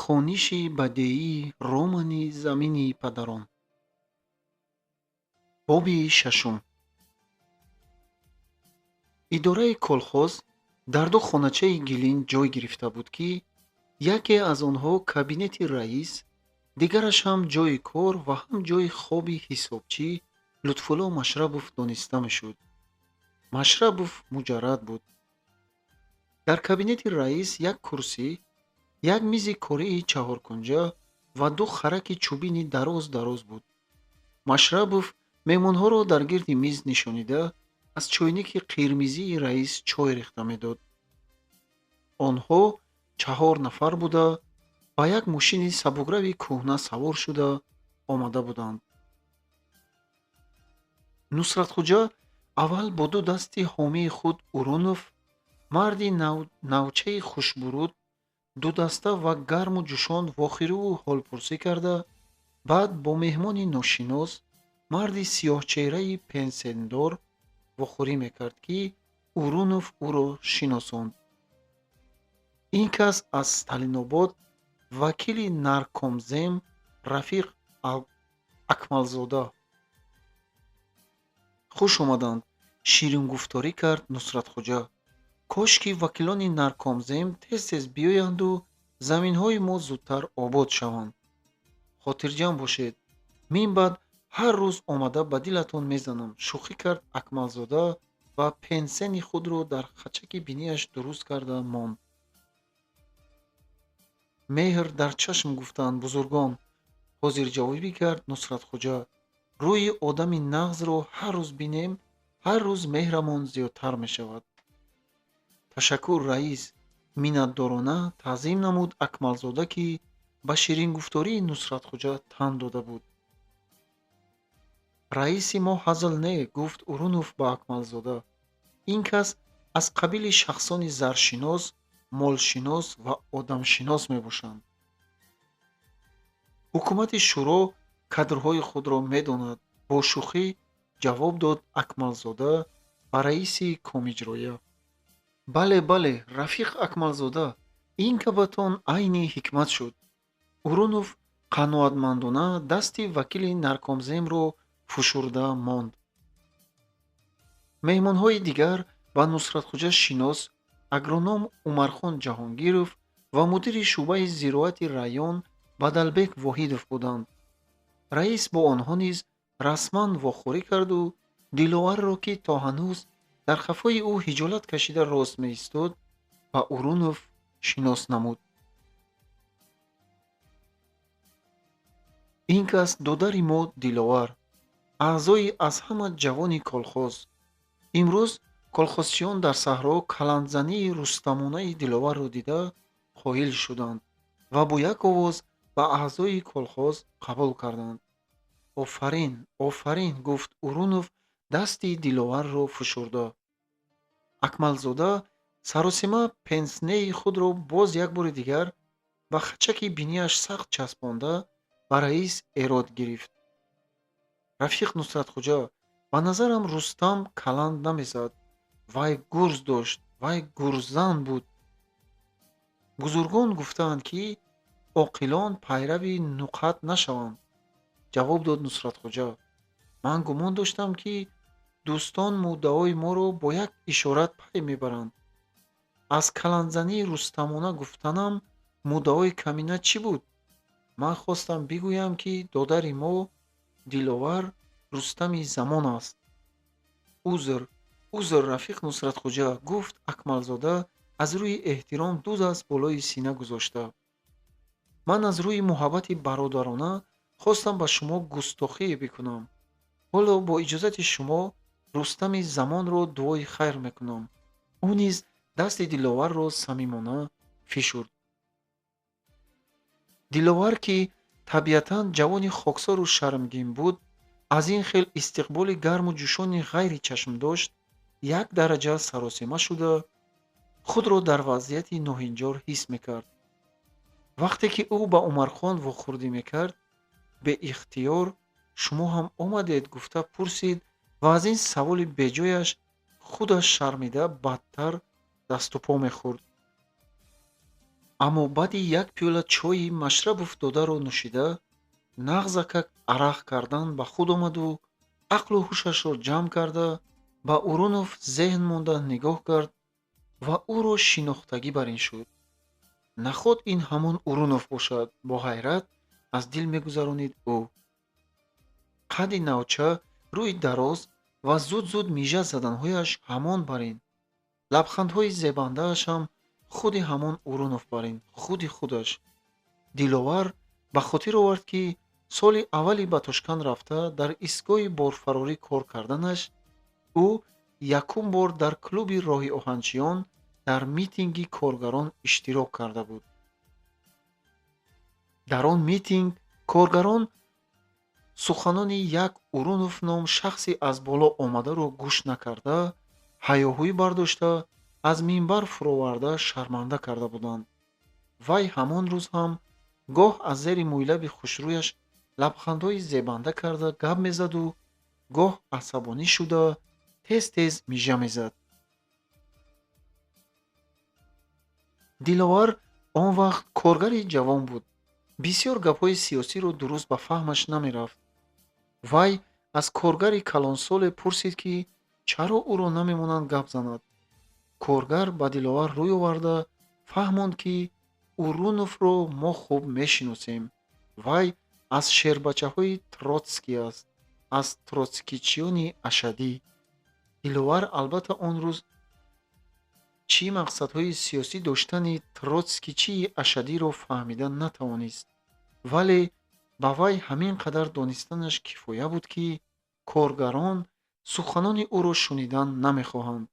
Хониши бадеии романи «Замини падарон». Боби шашум. Идораи колхоз дар ду хоначаи гилин ҷой гирифта буд, ки яке аз онҳо кабинети раис, дигараш ҳам ҷойи кор ва ҳам ҷойи хоби ҳисобчӣ Лутфулло Машрабов дониста мешуд. Машрабов муҷаррад буд. Дар кабинети раис як курсӣ, як мизи кории чаҳоркунҷа ва ду хараки чӯбини дароз дароз буд. Машрабов меҳмонҳоро дар гирди миз нишонида, аз чойники қирмизии раис чой рехта медод. Онҳо чаҳор нафар буда, ба як мошини сабукрави кӯҳна савор шуда омада буданд. Нусратхуҷа аввал бо ду дасти ҳомии худ Урунов, марди навчаи хушбуруд, дудаста ва гарму ҷӯшон вохӯриву ҳолпурсӣ карда, баъд бо меҳмони ношинос, марди сиёҳчеҳраи пенсендор вохӯрӣ мекард, ки Урунов ӯро шиносонд. Ин кас аз Сталинобод вакили наркомзем Рафиқ Акмалзода. Хуш омаданд, ширингуфторӣ кард Нусратхуҷа. Кошки вакилони наркомзем тез-тез биёянду заминҳои мо зудтар обод шаванд. Хотирҷамъ бошед, минбаъд ҳар рӯз омада ба дилатон мезанам, шӯхӣ кард Акмалзода ва пенсени худро дар хачаки бинияш дуруст карда монд. Меҳр дар чашм гуфтанд бузургон, ҳозирҷавобӣ кард Нусратхуҷа. Рӯи одами нағзро ҳар рӯз бинем, ҳар рӯз меҳрамон зиёдтар мешавад. Ташаккур, раис, миннатдорона таъзим намуд Акмалзода, ки ба ширингуфтории Нусратхуҷа тан дода буд. Раиси мо ҳазл не, гуфт Урунов ба Акмалзода. Ин кас аз қабили шахсони заршинос, молшинос ва одамшинос мебошанд. Ҳукумати шӯро кадрҳои худро медонад, бо шӯхӣ ҷавоб дод Акмалзода ба раиси комиҷроя. Бале, бале, рафиқ Акмалзода, ин гапатон айни ҳикмат шуд. Урунов қаноатмандона дасти вакили наркомземро фушурда монд. Меҳмонҳои дигар ба Нусратхуҷа шинос агроном Умархон Ҷаҳонгиров ва мудири шӯъбаи зироати район Бадалбек Воҳидов буданд. Раис бо онҳо низ расман вохӯрӣ карду Диловарро, ки то ҳанӯз дар хафои ӯ ҳиҷолат кашида рост меистод, ба Урунов шинос намуд. Ин кас додари мо Диловар, аъзои аз ҳама ҷавони колхоз. Имрӯз колхозчиён дар саҳро каландзании рустамонаи Диловарро дида қоил шуданд ва бо як овоз ба аъзои колхоз қабул карданд. Офарин, офарин, гуфт Урунов дасти Диловарро фушурда. Акмалзода саросима пенснеи худро боз як бори дигар ба хачаки бинияш сахт часпонда ба раис эрод гирифт. Рафиқ Нусратхуҷа, ба назарам, Рустам каланд намезад. Вай гурз дошт, вай гурзан буд. Бузургон гуфтаанд, ки оқилон пайрави нуқат нашаванд, ҷавоб дод Нусратхуҷа. Ман гумон доштам, ки дӯстон муддаои моро бо як ишорат пай мебаранд. Аз каландзании рустамона гуфтанам муддаои камина чӣ буд? Ман хостам бигӯям, ки додари мо Диловар Рустами замон аст. Узр, узр, рафиқ Нусратхуҷа, гуфт Акмалзода аз рӯи эҳтиром ду даст болои сина гузошта. Ман аз рӯи муҳаббати бародарона хостам ба шумо густохие бикунам. Ҳоло бо иҷозати шумо Рустами замонро дуои хайр мекунам. Ӯ низ дасти Диловарро самимона фишурд. Диловар, ки табиатан ҷавони хоксору шармгин буд, аз ин хел истиқболи гарму ҷӯшони ғайри чашмдошт як дараҷа саросема шуда, худро дар вазъияти ноҳинҷор ҳис мекард. Вақте ки ӯ ба Умархон вохӯрдӣ мекард, беихтиёр шумо ҳам омадед гуфта пурсид ва аз ин саволи беҷояш худаш шармида бадтар дасту по мехӯрд. Аммо баъди як пиёла чойи Машрабов додаро нӯшида, нағзакак арақ кардан ба худ омаду ақлу ҳушашро ҷамъ карда, ба Урунов зеҳн монда нигоҳ кард ва ӯро шинохтагӣ бар ин шуд. Наход ин ҳамон Урунов бошад, бо ҳайрат аз дил мегузаронид ӯ. Қадди навча, рӯи дароз ва зуд-зуд мижа заданҳояш ҳамон бар ин. Лабхандҳои зебандааш ҳам худи ҳамон Урунов бар ин, худи худаш. Диловар ба хотир овард, ки соли аввали ба Тошканд рафта дар истгоҳи борфарорӣ кор карданаш, ӯ якум бор дар клуби роҳи оҳанчиён дар митинги коргарон иштирок карда буд. Дар он митинг коргарон суханони як Урунов ном шахси аз боло омадаро гӯш накарда, ҳаёҳӯй бардошта, аз минбар фуроварда шарманда карда буданд. Вай ҳамон рӯз ҳам гоҳ аз зери мӯйлаби хушрӯяш лабхандҳои зебанда карда гап мезаду гоҳ асабонӣ шуда тез-тез мижа мезад. Диловар он вақт коргари ҷавон буд. Бисёр гапҳои сиёсиро дуруст ба фаҳмаш намерафт. Вай аз коргари калонсоле пурсид, ки чаро ӯро намемонанд гап занад. Коргар ба Диловар рӯй оварда фаҳмонд, ки Уруновро мо хуб мешиносем. Вай аз шербачаҳои Троцкий аст, аз троцкичиёни ашаддӣ. Диловар албатта он рӯз чӣ мақсадҳои сиёсӣ доштани троцкичии ашаддиро фаҳмида натавонист, вале ба вай ҳамин қадар донистанаш кифоя буд, ки коргарон суханони ӯро шунидан намехоҳанд.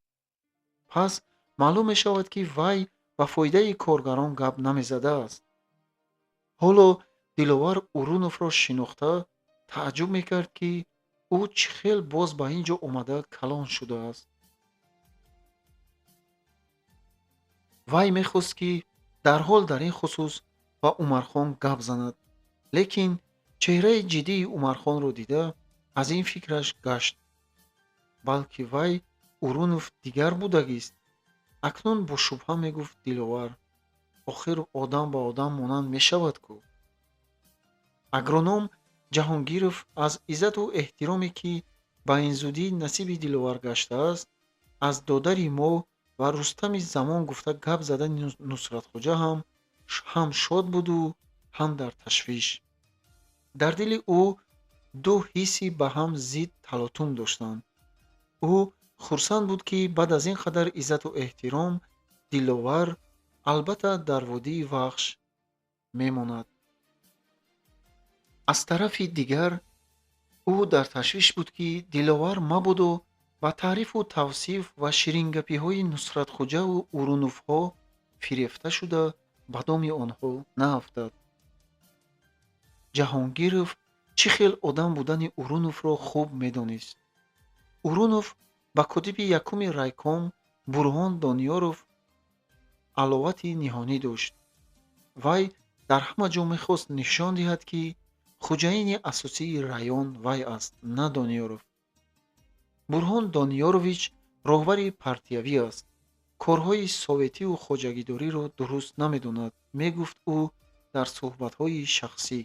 Пас маълум мешавад, ки вай ба фоидаи коргарон гап намезадааст. Ҳоло Диловар Уруновро шинохта тааҷҷуб мекард, ки ӯ чӣ хел боз ба ин ҷо омада калон шудааст. Вай мехост, ки дарҳол дар ин хусус ба Умархон гап занад, лекин чеҳраи ҷиддии Умархонро дида аз ин фикраш гашт. Балки вай Урунов дигар будагист? Акнун бо шубҳа мегуфт Диловар. Охир одам ба одам монанд мешавад ку. Агроном Ҷаҳонгиров аз иззату эҳтироме, ки ба ин зудӣ насиби Диловар гаштааст, аз додари мо ва Рустами замон гуфта гап задани Нусратхоҷа ҳам шод буду ҳам дар ташвиш. Дар дили ӯ ду ҳисси ба ҳам зид талотум доштанд. Ӯ хурсанд буд, ки баъд аз ин қадар иззату эҳтиром Диловар албатта дар водии Вахш мемонад. Аз тарафи дигар ӯ дар ташвиш буд, ки Диловар мабодо ба таърифу тавсиф ва ширингапиҳои Нусратхоҷаву Уруновҳо фирефта шуда ба доми онҳо наафтад. Ҷаҳонгиров чӣ хел одам будани Уруновро хуб медонист. Урунов ба котиби якуми райком Бурҳон Дониёров аловати ниҳонӣ дошт. Вай дар ҳама ҷо мехост нишон диҳад, ки хуҷаини асосии район вай аст, на Дониёров. Бурҳон Дониёрович роҳбари партиявӣ аст. Корҳои советиву хоҷагидориро дуруст намедонад, мегуфт ӯ дар суҳбатҳои шахсӣ.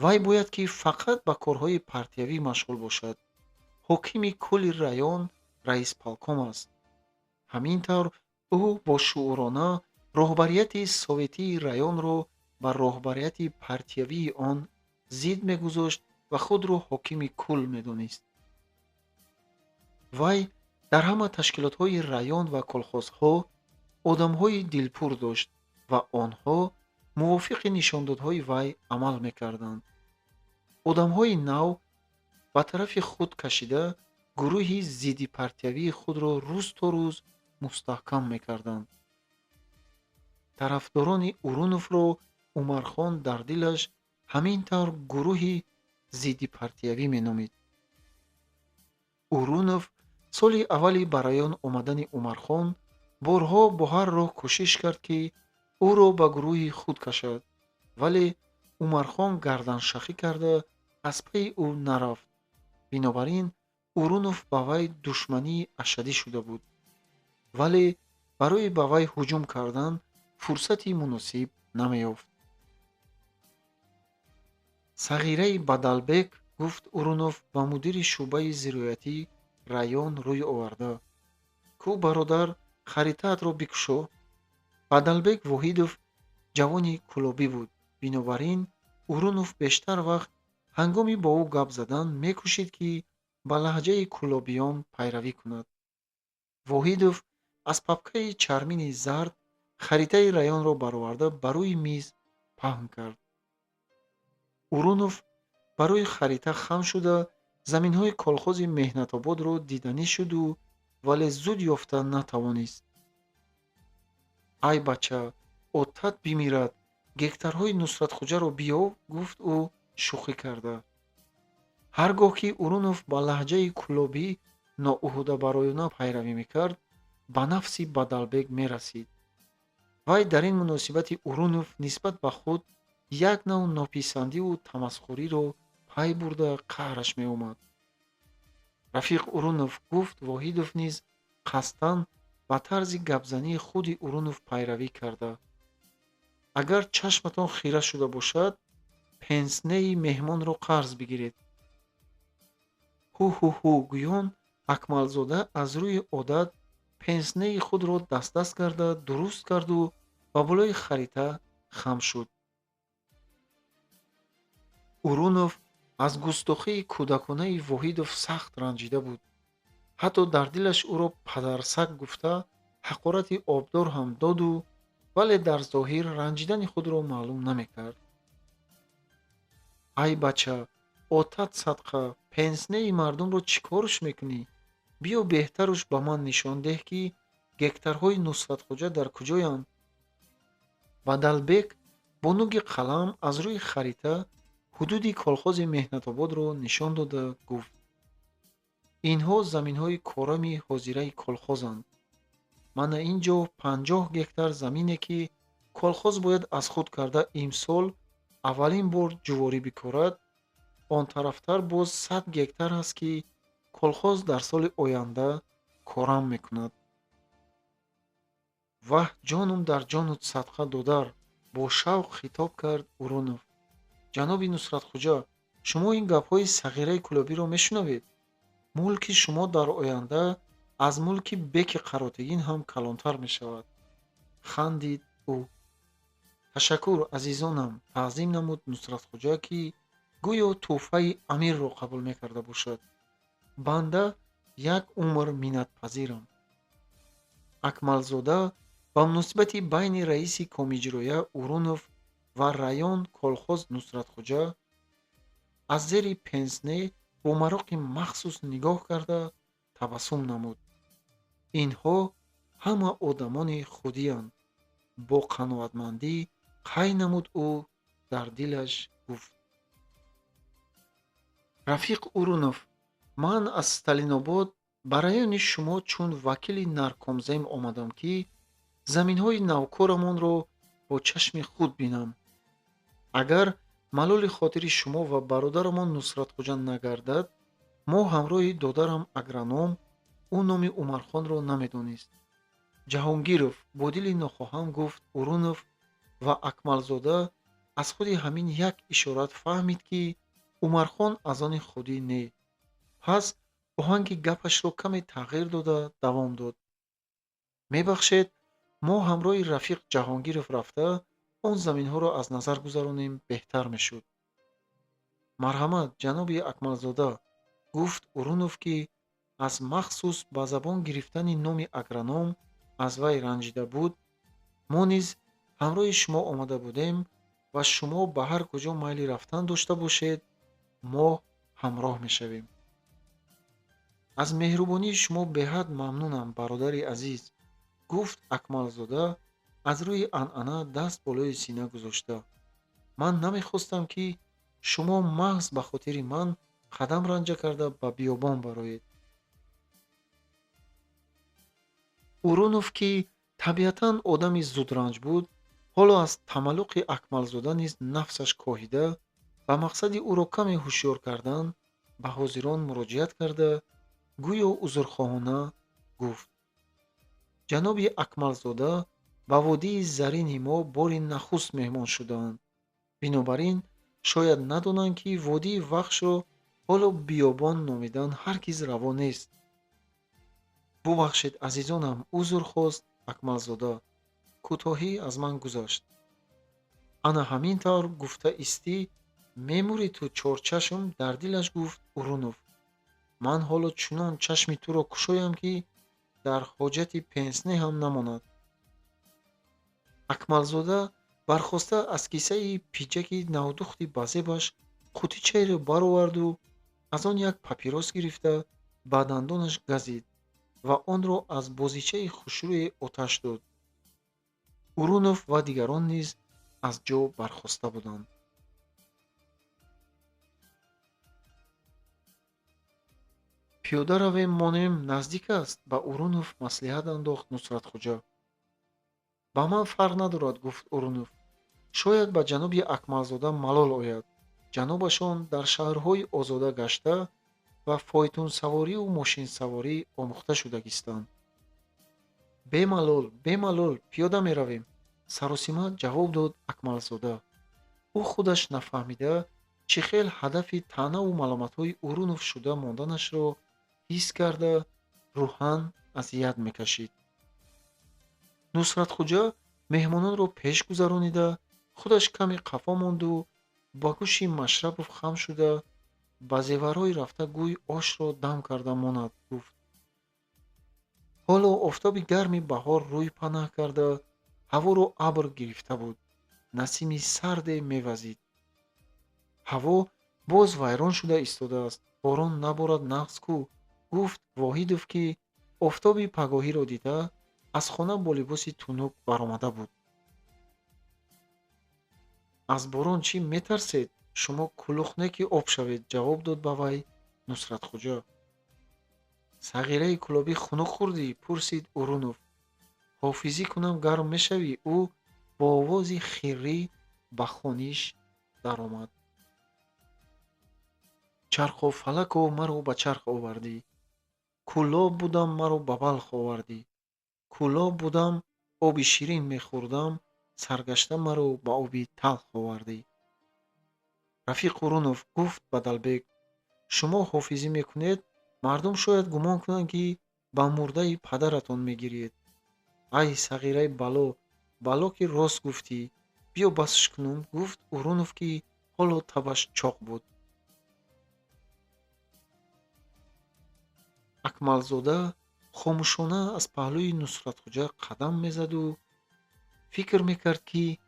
Вай бояд ки фақат ба корҳои партиявӣ машғул бошад. Ҳокими кулли район раисполком аст. Ҳамин тавр ӯ бошуурона роҳбарияти советии районро ба роҳбарияти партиявии он зид мегузошт ва худро ҳокими кулл медонист. Вай дар ҳама ташкилотҳои район ва колхозҳо одамҳои дилпур дошт ва онҳо мувофиқи нишондодҳои вай амал мекарданд. Одамҳои нав ба тарафи худ кашида гурӯҳи зиддипартиявии худро рӯз то рӯз мустаҳкам мекарданд. Тарафдорони Уруновро Умархон дар дилаш ҳамин тавр гурӯҳи зиддипартиявӣ меномид. Урунов соли аввали ба район омадани Умархон борҳо бо ҳар роҳ кӯшиш кард, ки ӯро ба гурӯҳи худ кашад, вале Умархон гарданшахӣ карда аз пайи ӯ нарафт. Бинобар ин Урунов ба вай душмании ашаддӣ шуда буд. Вале барои ба вай ҳуҷум кардан Фурсати муносиб намеёфт. Сағираи Бадалбек, гуфт Урунов ба мудири шӯъбаи зироатии район рӯй оварда. Ку, бародар, харитаатро бикушо. Бадалбек Воҳидов ҷавони кӯлобӣ буд. Бинобар ин Урунов бештар вақт ҳангоми бо ӯ гап задан мекӯшид, ки ба лаҳҷаи кӯлобиён пайравӣ кунад. Воҳидов аз папкаи чармини зард харитаи районро бароварда, ба рӯи миз паҳн кард. Урунов ба рӯи харита хам шуда, заминҳои колхози Меҳнатободро диданӣ шуду, вале зуд ёфта натавонист. Ай бача, отат бимирад, гектарҳои Нусратхуҷаро биёв, гуфт ӯ шӯхӣ карда. Ҳар гоҳ ки Урунов ба лаҳҷаи кӯлобӣ ноуҳдабароёна пайравӣ мекард, ба нафси Бадалбек мерасид. Вай дар ин муносибати Урунов нисбат ба худ як нав нописандиву тамасхуриро пай бурда, қаҳраш меомад. Рафиқ Урунов, гуфт Воҳидов низ қасдан ба тарзи гапзании худи Урунов пайравӣ карда, агар чашматон хира шуда бошад, пенснеи меҳмонро қарз бигиред. Ҳу-ҳу-ҳу гӯён Акмалзода аз рӯи одат пенснеи худро дастдаст карда дуруст карду ба болои харита хам шуд. Урунов аз густохии кӯдаконаи Воҳидов сахт ранҷида буд. Ҳатто дар дилаш ӯро падарсаг гуфта, ҳақорати обдор ҳам доду, вале дар зоҳир ранҷидани худро маълум намекард. Ай бача, отат садқа, пенснеи мардумро чӣ корш мекунӣ? Биё, беҳтаруш ба ман нишон деҳ, ки гектарҳои Нусратхуҷа дар куҷоянд. Бадалбек бо нуги қалам аз рӯи харита ҳудуди колхози Меҳнатободро нишон дода, гуфт: инҳо заминҳои корами ҳозираи колхозанд. Мана ин ҷо 50 гектар замине, ки колхоз бояд аз худ карда имсол аввалин бор ҷуворӣ бикорад. Он тарафтар боз 100 гектар ҳаст, ки колхоз дар соли оянда корам мекунад. Ваҳ, ҷонум дар ҷонут садқа, додар, бо шавқ хитоб кард Урунов. Ҷаноби Нусратхуҷа, шумо ин гапҳои сағираи кӯлобиро мешунавед? Мулки шумо дар оянда аз мулки беки Қаротегин ҳам калонтар мешавад. Хандид ӯ. Ташаккур, азизонам, таъзим намуд Нусратхуҷа, ки гӯё тӯҳфаи амирро қабул мекарда бошад. Банда як умр миннатпазирам. Акмалзода ба муносибати байни раиси комиҷроя Урунов ва район колхоз Нусратхуҷа аз зери пенсне бо мароқи махсус нигоҳ карда, табассум намуд. Инҳо ҳама одамони худиянд, бо қаноатмандӣ қай намуд ӯ, дар дилаш гуфт. Рафиқ Урунов, ман аз Сталинобод ба райони шумо чун вакили наркомзем омадам, ки заминҳои навкорамонро бо чашми худ бинам. Агар малоли хотири шумо ва бародарамон Нусратхуҷа нагардад, мо ҳамроҳи додарам агроном, ӯ номи Умархонро намедонист. Ҷаҳонгиров, бо дили нохоҳам гуфт Урунов ва Акмалзода аз худи ҳамин як ишорат фаҳмид, ки Умархон аз они худӣ не. Пас оҳанги гапашро каме тағйир дода, давом дод. Мебахшед, мо ҳамроҳи рафиқ Ҷаҳонгиров рафта, он заминҳоро аз назар гузаронем, беҳтар мешуд. Марҳамат, ҷаноби Акмалзода, гуфт Урунов, ки аз махсус ба забон гирифтани номи агроном аз вай ранҷида буд. Мо низ ҳамроҳи шумо омада будем ва шумо ба ҳар куҷо майли рафтан дошта бошед, мо ҳамроҳ мешавем. Аз меҳрубонии шумо беҳад мамнунам, бародари азиз, гуфт Акмалзода аз рӯи анъана даст болои сина гузошта. Ман намехостам, ки шумо маҳз ба хотири ман қадам ранҷа карда ба биёбон бароед. Урунов, ки табиатан одами зудранҷ буд, ҳоло аз тамаллуқи Акмалзода низ нафсаш коҳида, ба мақсади ӯро каме ҳушёр кардан ба ҳозирон муроҷиат карда, гӯё узрхоҳона гуфт: ҷаноби Акмалзода Ба водии зарини мо бори нахуст меҳмон шудаанд. Бинобар ин шояд надонанд, ки водии Вахшро ҳоло биёбон номидан ҳаргиз раво нест. Бубахшед, азизонам, узр хост Акмалзода. Кӯтоҳӣ аз ман гузашт. Ана ҳамин тавр гуфта истӣ, мемурӣ ту чорчашм, дар дилаш гуфт Урунов. Ман ҳоло чунон чашми туро кушоям, ки дар ҳоҷати пенсне ҳам намонад. Акмалзода бархоста аз кисаи пиҷаки навдухти базебаш қутичаеро бароварду аз он як папирос гирифта ба дандонаш газид ва онро аз бозичаи хушрӯе оташ дод. Урунов ва дигарон низ аз ҷо бархоста буданд. Пиёда равем, монем, наздик аст, ба Урунов маслиҳат андохт Нусратхоҷа. Ба ман фарқ надорад, гуфт Урунов. Шояд ба ҷаноби Акмалзода малол ояд. Ҷанобашон дар шаҳрҳои озода гашта ва фойтунсаворию мошинсаворӣ омӯхта шудагистанд. Бемалол, бемалол, пиёда меравем, саросима ҷавоб дод Акмалзода. Ӯ худаш нафаҳмида чӣ хел ҳадафи таънаву маломатҳои Урунов шуда монданашро ҳис карда, рӯҳан азият мекашид. Нусратхоҷа меҳмононро пеш гузаронида, худаш каме қафо монду ба гӯши Машрапов хам шуда, ба зеварҳои рафта гӯй ошро дам карда монад, гуфт. Ҳоло офтоби гарми баҳор рӯй панаҳ карда, ҳаворо абр гирифта буд. Насими сарде мевазид. Ҳаво боз вайрон шуда истодааст. Борон наборад, нағз кӯ, гуфт Воҳидов, ки офтоби пагоҳиро дида аз хона бо либоси тунук баромада буд. Аз борон чӣ метарсед? Шумо кулух не ки об шавед, ҷавоб дод ба вай Нусратхоҷа. Сағираи кӯлобӣ хунук хӯрдӣ? Пурсид Урунов. Ҳофизӣ кунам гарм мешавӣ? Ӯ бо овози хиррӣ ба хониш даромад. Чарху фалако маро ба чарх овардӣ. Кӯлоб будам, маро ба Балх овардӣ. Кӯлоб будам, оби ширин мехӯрдам, саргашта маро ба оби талх овардӣ. Рафиқ Урунов, гуфт Бадалбек, шумо ҳофизӣ мекунед, мардум шояд гумон кунанд, ки ба мурдаи падаратон мегиред. Ай сағираи бало, бало ки рост гуфтӣ, биё басш кунум, гуфт Урунов, ки ҳоло табаш чоқ буд. Акмалзода хомӯшона аз паҳлӯи Нусратхоҷа қадам мезаду фикр мекард, ки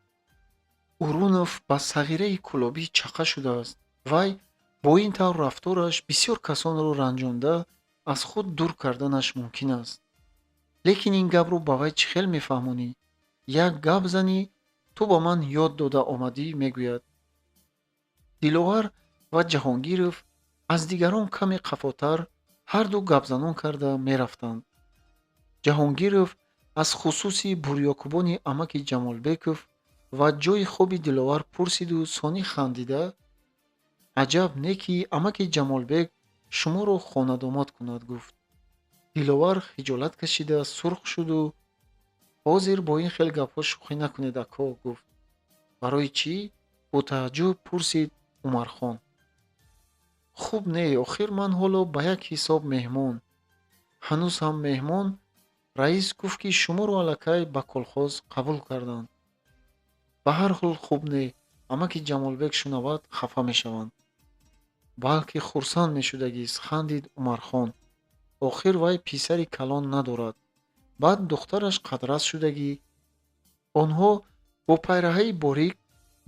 Урунов ба сағираи кӯлобӣ чақа шудааст. Вай бо ин тавр рафтораш бисёр касонро ранҷонда аз худ дур карданаш мумкин аст. Лекин ин гапро ба вай чӣ хел мефаҳмонӣ? Як гап занӣ, ту ба ман ёд дода омадӣ, мегӯяд. Диловар ва Ҷаҳонгиров аз дигарон каме қафотар ҳарду гапзанон карда мерафтанд. Ҷаҳонгиров аз хусуси бурёкубони амаки Ҷамолбеков ва ҷойи хоби Диловар пурсиду сонӣ хандида: аҷаб не ки амаки Ҷамолбек шуморо хонадомод кунад, гуфт. Диловар хиҷолат кашида сурх шуду ҳозир бо ин хел гапҳо шӯхӣ накунед, ако, гуфт. Барои чӣ? Бо тааҷҷуб пурсид Умархон. Хуб не, охир ман ҳоло ба як ҳисоб меҳмон. Ҳанӯз ҳам меҳмон? Раис гуфт, ки шуморо аллакай ба колхоз қабул карданд. Ба ҳар ҳол хуб не, амаки Ҷамолбек шунавад хафа мешаванд. Балки хурсанд мешудагист, хандид Умархон. Охир вай писари калон надорад. Баъд духтараш қадрас шудагӣ. Онҳо бо пайраҳаи борик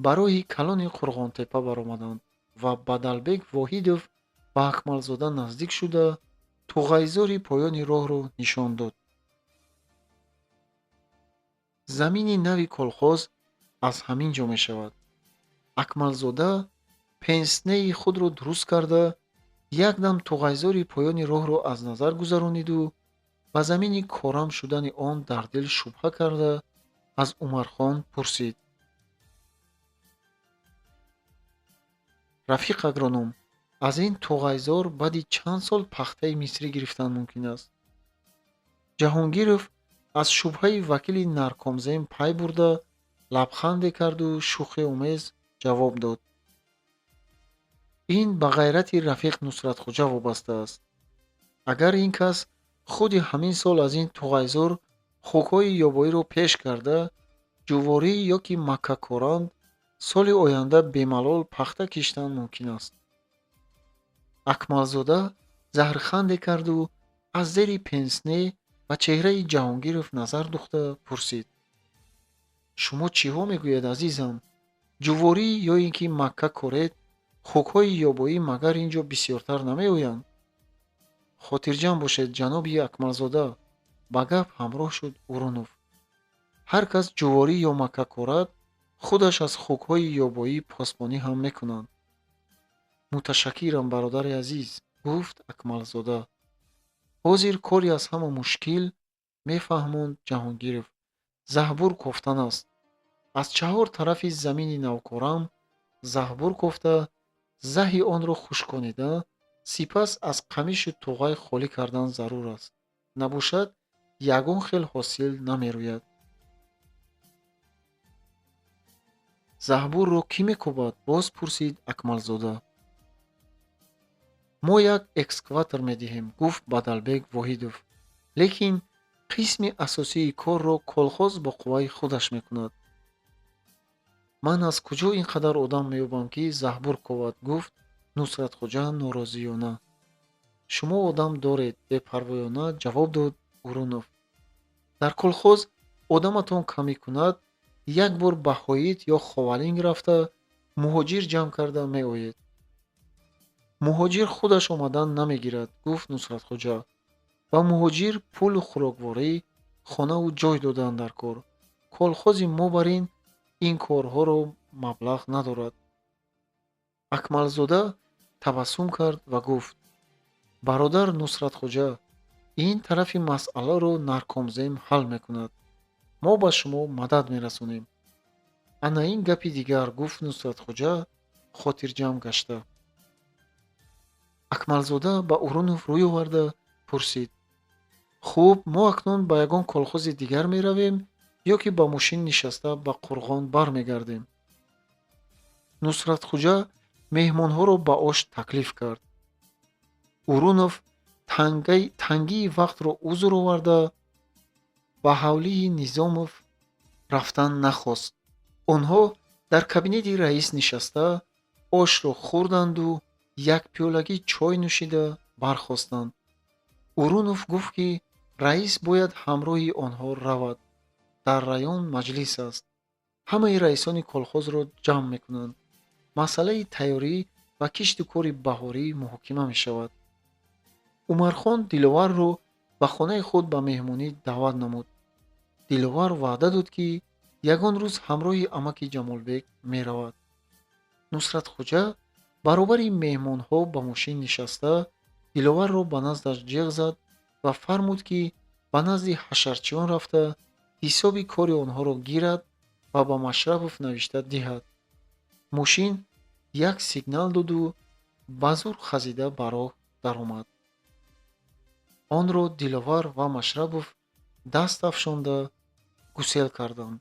ба роҳи калони Қурғонтеппа баромаданд ва Бадалбек Воҳидов ба Акмалзода наздик шуда туғайзори поёни роҳро нишон дод. Замини нави колхоз аз ҳамин ҷо мешавад. Акмалзода пенснеи худро дуруст карда, якдам туғайзори поёни роҳро аз назар гузарониду ба замини корам шудани он дар дил шубҳа карда аз Умархон пурсид. Рафиқ агроном, аз ин туғайзор баъди чанд сол пахтаи мисрӣ гирифтан мумкин аст? Ҷаҳонгиров Аз шубҳаи вакили наркомзем пай бурда, лабханде карду шӯхиомез ҷавоб дод: «Ин ба ғайрати рафиқ Нусратхоҷа вобаста аст. Агар ин кас худи ҳамин сол аз ин туғайзор хукҳои ёбоиро пеш карда, ҷуворӣ ё ки макка коранд, соли оянда бемалол пахта киштан мумкин аст». Акмалзода заҳрханде карду аз зери пенсне ба чеҳраи Ҷаҳонгиров назар духта пурсид: «Шумо чиҳо мегӯед, азизам? Ҷуворӣ ё ин ки макка коред, хукҳои ёбоӣ магар ин ҷо бисёртар намеоянд?» «Хотирҷамъ бошед, ҷаноби Акмалзода», ба гап ҳамроҳ шуд Урунов. «Ҳар кас ҷуворӣ ё макка корад, худаш аз хукҳои ёбоӣ посбонӣ ҳам мекунанд». «Муташаккирам, бародари азиз», гуфт Акмалзода. «Ҳозир кори аз ҳама мушкил, мефаҳмонд Ҷаҳонгиров, заҳбур кофтан аст. Аз чаҳор тарафи замини навкорам заҳбур кофта, заҳи онро хушконида, сипас аз қамишу туғай холӣ кардан зарур аст. Набошад, ягон хел ҳосил намерӯяд». «Заҳбурро кӣ мекобад?» боз пурсид Акмалзода. «Мо як экскаватор медиҳем», гуфт Бадалбек Воҳидов. «Лекин қисми асосии корро колхоз бо қувваи худаш мекунад». «Ман аз куҷо ин қадар одам меёбам, ки заҳбур ковад?» гуфт Нусратхоҷа норозиёна. «Шумо одам доред», бепарвоёна ҷавоб дод Урунов. «Дар колхоз одаматон камӣ кунад, як бор ба Ҳоит ё Ховалинг рафта, муҳоҷир ҷамъ карда меоед». «Муҳоҷир худаш омадан намегирад», гуфт Нусратхоҷа. «Ба муҳоҷир пулу хӯрокворӣ, хонаву ҷой додаанд дар кор. Колхози мо бар ин корҳоро маблағ надорад». Акмалзода табассум кард ва гуфт: «Бародар Нусратхоҷа, ин тарафи масъаларо наркомзем ҳал мекунад. Мо ба шумо мадад мерасонем». «Ана ин гапи дигар», гуфт Нусратхоҷа хотирҷамъ гашта. Акмалзода ба Урунов рӯй оварда пурсид: «Хуб, мо акнун ба ягон колхози дигар меравем ё ки ба мошин нишаста ба Қурғон бармегардем?» Нусратхоҷа меҳмонҳоро ба ош таклиф кард. Урунов тангии вақтро узр оварда, ба ҳавлии Низомов рафтан нахост. Онҳо дар кабинети раис нишаста, ошро хӯрданду як пиёлагӣ чой нӯшида бархостанд. Урунов гуфт, ки раис бояд ҳамроҳи онҳо равад. Дар район маҷлис аст. Ҳамаи раисони колхозро ҷамъ мекунанд. Масъалаи тайёрӣ ва кишту кори баҳорӣ муҳокима мешавад. Умархон Диловарро ба хонаи худ ба меҳмонӣ даъват намуд. Диловар ваъда дод, ки ягон рӯз ҳамроҳи амаки Ҷамолбек меравад. Нусратхоҷа баробари меҳмонҳо ба мошин нишаста, Диловарро ба наздаш ҷеғ зад ва фармуд, ки ба назди ҳашарчиён рафта, ҳисоби кори онҳоро гирад ва ба Машрапов навишта диҳад. Мошин як сигнал доду ба зур хазида ба роҳ даромад. Онро Диловар ва Машрапов даст афшонда гусел карданд.